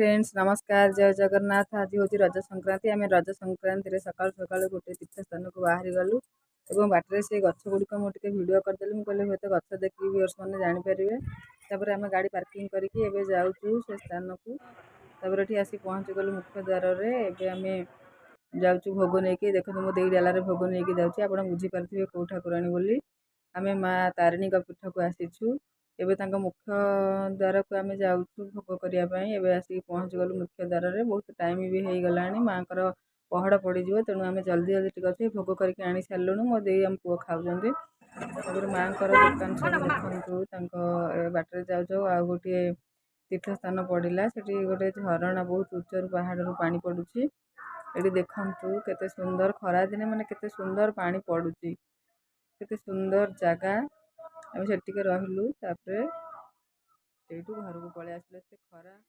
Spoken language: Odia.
ଫ୍ରେଣ୍ଡସ୍, ନମସ୍କାର, ଜୟ ଜଗନ୍ନାଥ। ଆଜି ହେଉଛି ରଜ ସଂକ୍ରାନ୍ତି। ଆମେ ରଜ ସଂକ୍ରାନ୍ତିରେ ସକାଳୁ ସକାଳୁ ଗୋଟେ ତୀର୍ଥସ୍ଥାନକୁ ବାହାରି ଗଲୁ ଏବଂ ବାଟରେ ସେ ଗଛ ଗୁଡ଼ିକ ମୁଁ ଟିକେ ଭିଡ଼ିଓ କରିଦେଲି। ମୁଁ କହିଲି ହୁଏତ ଗଛ ଦେଖିକି ଭିଉର୍ସ ମାନେ ଜାଣିପାରିବେ। ତାପରେ ଆମେ ଗାଡ଼ି ପାର୍କିଂ କରିକି ଏବେ ଯାଉଛୁ ସେ ସ୍ଥାନକୁ। ତାପରେ ଏଠି ଆସି ପହଞ୍ଚିଗଲୁ ମୁଖ୍ୟ ଦ୍ୱାରରେ। ଏବେ ଆମେ ଯାଉଛୁ ଭୋଗ ନେଇକି। ଦେଖନ୍ତୁ, ମୁଁ ଦେଇ ଡାଲାରେ ଭୋଗ ନେଇକି ଯାଉଛି। ଆପଣ ବୁଝିପାରୁଥିବେ କେଉଁ ଠାକୁରାଣୀ ବୋଲି। ଆମେ ମା ତାରିଣୀଙ୍କ ପୀଠକୁ ଆସିଛୁ। ଏବେ ତାଙ୍କ ମୁଖ୍ୟ ଦ୍ୱାରକୁ ଆମେ ଯାଉଛୁ ଭୋଗ କରିବା ପାଇଁ। ଏବେ ଆସିକି ପହଞ୍ଚିଗଲୁ ମୁଖ୍ୟ ଦ୍ୱାରରେ। ବହୁତ ଟାଇମ୍ ବି ହେଇଗଲାଣି, ମାଆଙ୍କର ପହଡ଼ ପଡ଼ିଯିବ, ତେଣୁ ଆମେ ଜଲ୍ଦି ଜଲ୍ଦି ଟିକେ ଅଛି। ଭୋଗ କରିକି ଆଣି ସାରିଲୁଣୁ। ମୋ ଦେଇ ଆମ ପୁଅ ଖାଉଛନ୍ତି। ତାପରେ ମାଆଙ୍କର ଦୋକାନ ସବୁ ଦେଖନ୍ତୁ। ତାଙ୍କ ବାଟରେ ଯାଉ ଯାଉ ଆଉ ଗୋଟିଏ ତୀର୍ଥସ୍ଥାନ ପଡ଼ିଲା। ସେଠି ଗୋଟେ ଝରଣା, ବହୁତ ଉଚ୍ଚରୁ ପାହାଡ଼ରୁ ପାଣି ପଡ଼ୁଛି। ଏଠି ଦେଖନ୍ତୁ କେତେ ସୁନ୍ଦର, ଖରାଦିନେ ମାନେ କେତେ ସୁନ୍ଦର ପାଣି ପଡ଼ୁଛି, କେତେ ସୁନ୍ଦର ଜାଗା। ଆମେ ସେଠି ଟିକେ ରହିଲୁ, ତାପରେ ସେଇଠୁ ଘରକୁ ପଳେଇ ଆସିଲୁ। ଏତେ ଖରା।